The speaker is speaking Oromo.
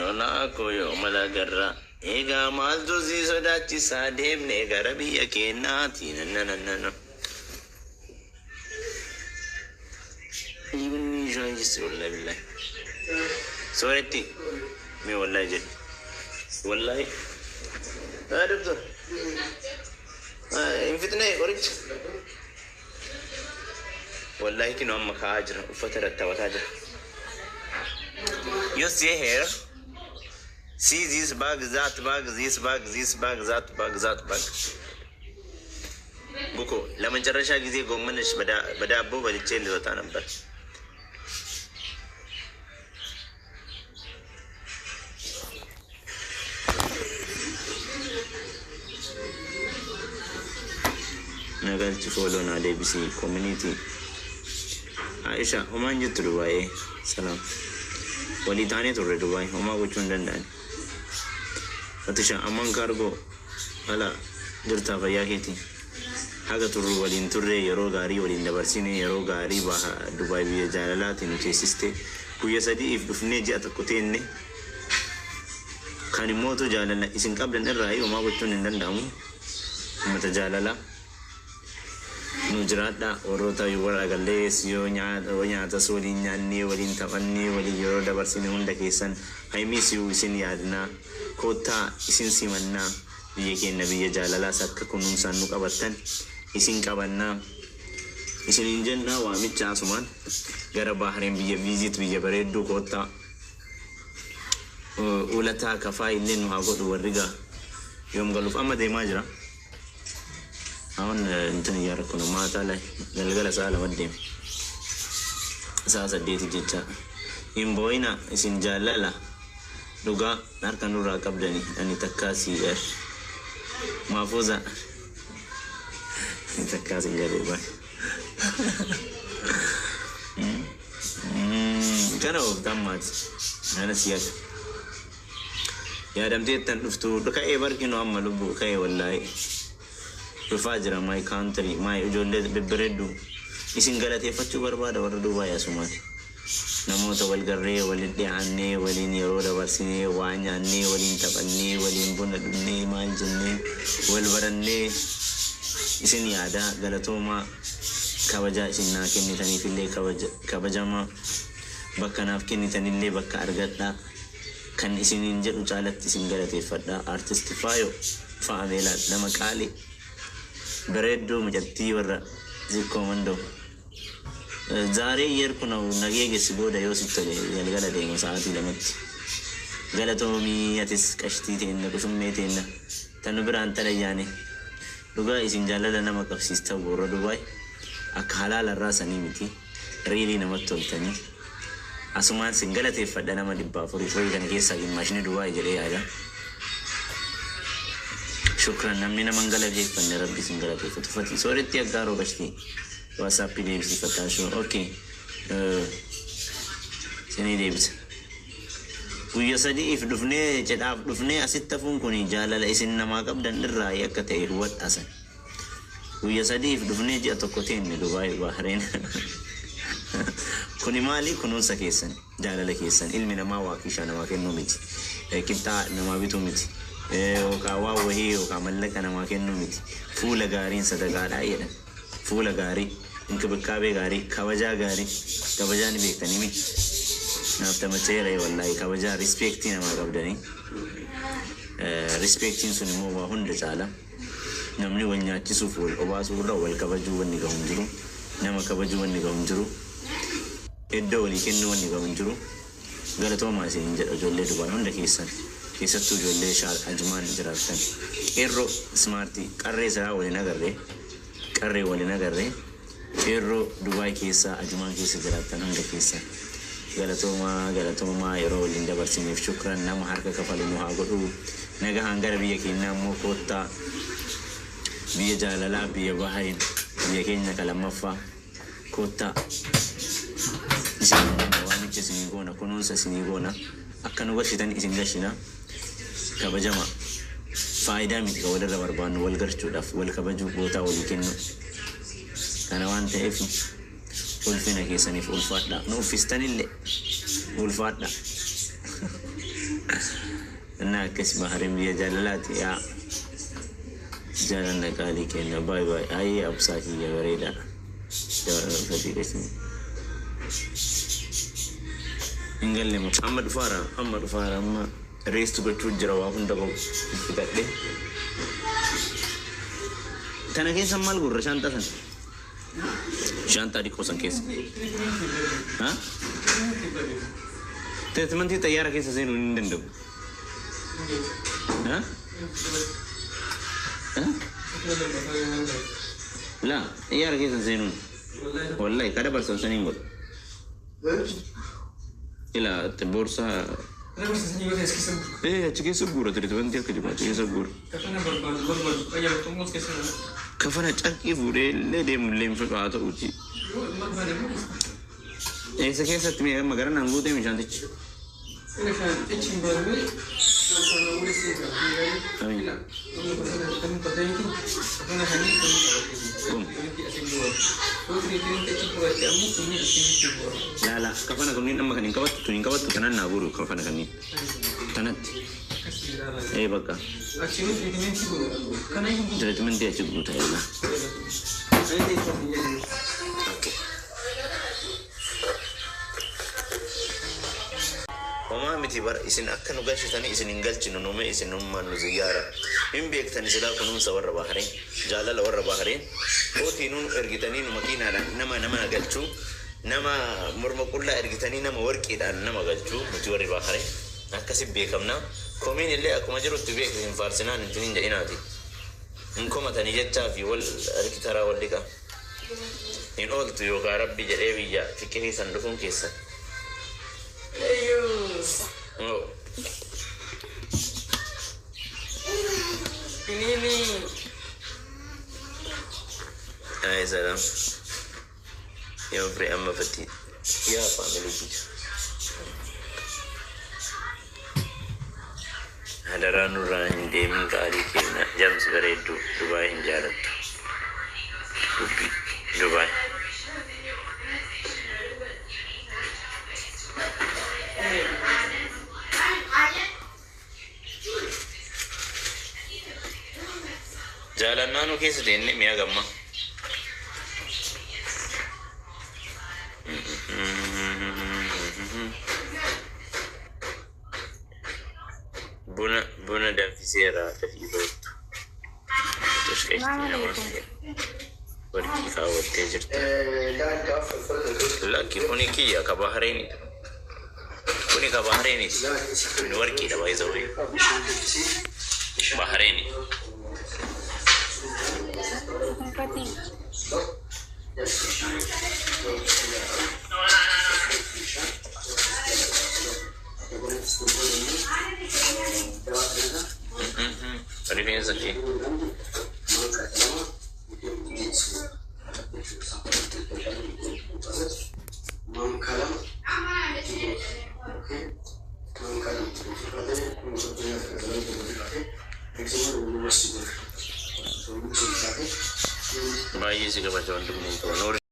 Lolaa koo yooma lagarra. Egaa maaltu si sodaachisaa deemne gara biyya keenyaati. Nananana. Ibni shaayisi wallahi billahi. Sooretti mee wallahi jedhi. Wallahi. Haa doktor. Hin fixnee qoricha. Wallahi kinu amma kaa'aa jira. Uffata irratti taphataa jira. You see here? See this bag, that bag, this bag, this bag, that bag, that bag. ቡኮ ለመጨረሻ ጊዜ ጎመንሽ በዳቦ በልቼ ልወጣ ነበር። Nagalchi follow naa deebisi community. Aisha homaan jettu Dubaayee salaam. Walii taanee turre Dubaay homaa gochuu hin danda'an. Fatisha amman kaargoo ala jirtaa fayyaa keetii. Haga turru waliin turre yeroo gaarii waliin dabarsine yeroo gaarii baha Dubaay biyya jaalalaati nu teessiste guyya sadi'iif dhufnee ji'a tokko teenne kan immootu jaalala isin qabdan irraa homaa gochuun hin danda'amu. Uummata jaalalaa. Nu jiraadhaa warroota warra agallees yoo nyaatas waliin nyaannee waliin taphannee waliin yeroo dabarsine hunda keessan I miss you isin yaadnaa koottaa isin simannaa biyya keenya biyya jaalalaas akka kunuunsaan nu qabattan isin qabannaa isiniin jennaa waamicha asumaan gara Bahreen biyya visit biyya bareedduu koottaa ulataa kafaa illee nu haa godhu warri gaa yoom galuuf amma deemaa jira. አሁን እንትን እያደረኩ ነው። ማታ ላይ galgala sa'a lama deema. Sa'a saddeeti jecha. Hin boo'ina isin jaalala dhugaa harka nurraa qabdani ani takkaa sii gar. Maafuuza ani takkaa siin garee baay. Kana ooftaan maati. Kana si akka. Yaadamtee ittan dhuftu ka'ee barkinu amma lubbuu ka'ee wallaahi. Dhufaa jira my country my ijoollee bebbereeddu isin galateeffachuu barbaada warra Dubaay asumaan. Namoota wal garree waliin dhiyaannee waliin yeroo dabarsinee waa nyaannee waliin taphannee waliin buna dhugnee maal jennee wal barannee isin yaada galatoomaa kabajaa isin naa kennitaniif illee kabajamaa bakka naaf kennitanillee bakka argadhaa kan isiniin jedhu caalatti isin galateeffadha. Artist Faayo Faameelaa nama qaalii bareedduu mucattii warra Zikkoo Mandoo. ዛሬ እየሄድኩ ነው። Nagee geessi booda yoo sitti tole galgala deema sa'aatii lamatti. Galatoomii atis qashtii teenna qushummee teenna tanu biraan talayyaane dhugaa isin jaalala nama qabsiistan warra Dubaay akka halaala irraa sanii miti really namatti toltanii asumaan sin galateeffadha nama dhibba afurii wayii kana keessaa gimmaashni Dubaay jedhee yaada. Shukran namni nama hin galateeffanne rabbi sin galateeffatu. Fati sooretti aggaaroo qashtii WhatsAppii deebisifataa shuu okay sinii deebisa. Guyya sadiif dhufnee cidhaaf dhufnee asitti hafuun kun jaalala isin namaa qabdan irraa akka ta'e hubadhaa san. Guyya sadiif dhufnee ji'a tokko teenne Dubaay Bahreen. Kuni maali kunuunsa keessan jaalala keessan ilmi namaa waa kiishaa namaa kennuu miti. Qixxaa namaa bituu miti. Yookaan waa wahii yookaan mallaqa namaa kennuu miti. Fuula gaariin sadaqaadhaa jedhan. Fuula gaarii, inkibikaabee gaarii, kabajaa gaarii, kabajaa ni beektanii miti. Naaf tamacheera wallaahi kabajaa respectii namaa qabdanii. Respectiin sun immoo waa hunda caala. Namni wal nyaachisuuf wal obaasuu irra wal kabajuu wanni gahu hin jiru. Nama kabajuu wanni gahu hin jiru. Iddoo walii kennuu wanni gahu hin jiru. Galatoomaa isin jedha ijoollee Dubaay hunda keessan. Keessattuu ijoollee shaal Ajmaan jiraatan. Qeerroo smartii qarree siraa waliin agarree qarree waliin agarree qeerroo Dubaay keessaa Ajmaan keessa jiraatan hunda keessan. Galatoomaa galatoomaa yeroo waliin dabarsineef shukran nama harka kafalu nu haa godhu. Nagahaan gara biyya keenyaa immoo koottaa biyya jaalalaa biyya Bahrain biyya keenya ka lammaffaa koottaa isin waamicha isinii goona kunuunsa isinii goona akka nu gashitan isin gashina kabajama faayidaa miti ka walirra barbaannu wal garchuudhaaf wal kabajuu gootaa walii kennu kana waan ta'eef ulfina keessaniif ulfaadha nu uffistanillee ulfaadha. Innaa akkas Bahariin biyya jaalalaati yaa jaalanna qaalii kenna. Baay baay. Ayyee absaa kiyya bareedaa. Fatii qasni. Hin galle moo? Amma dhufaara, amma dhufaara, amma rest gochuu jira, waa hunda qabu fixadhe. Tana keessa maal gurra shaantaa sana? Shaantaa xiqqoo san keessa. Ha? Treatmentii xayyaara keessa seenuu hin danda'u. Ha? Ha? Laa, xayyaara keessa seenuun. Wallahi kada barsan saniin godhu. Ilaa boorsaa. Ee, achi keessa guura, treatmentii akka jiru achi keessa guura. Kafana carqii fuudhee illee deemu illee hin fedhu haa ta'uuti. Eessa keessatti mee amma gara naan guutee bishaantichi? Amiin. Kun. Laala, kafana kunniin amma kan hin qabattu, tun hin qabattu, tanan naa guuru kafana kanneen. Tanatti. Ee, bakka. Treatmentii achi guuta yalla. Okay. Homaa miti bara isin akka nu galchitanii isin hin galchinu nume isin nummaan nu ziyyaara hin beektani silaa kunuunsa warra Bahareen, jaalala warra Bahareen kootii nu ergitanii nu makiinaadhaan nama nama galchuu, nama morma qullaa ergitanii nama warqiidhaan nama galchuu. Nuti warri Bahareen akkasi beekamna. Komiin illee akkuma jirutti beektu hin faarsinaan hin hin jedhinaati hin komatanii jechaa fi wal harki karaa wal dhiqa hin ooltu yookaan rabbi jedhee biyya fiqirii san dhufuun keessan. Oh. Pinini. Ay, salam. Yoo firee amma fatii. Yaa family kiyya. Hadaraa nurraa hin deemin qaalii keenya. Jams bareedduu Dubaay hin jaalattu. Dubbii Dubaay. Jaalannaanuu keessa deemne mi'a gamma. Buna danfiseera, dafii baattu. Salaam alaikum. Warqii kaawwattee jirta. Lakki, kuni kiyya ka Bahreeni. Kuni ka Bahreeniiti. Kuni warqiidha, by the way. Bahreeni. Fatii. Rifeensa kee. Baay'ee si kabaja wandimni.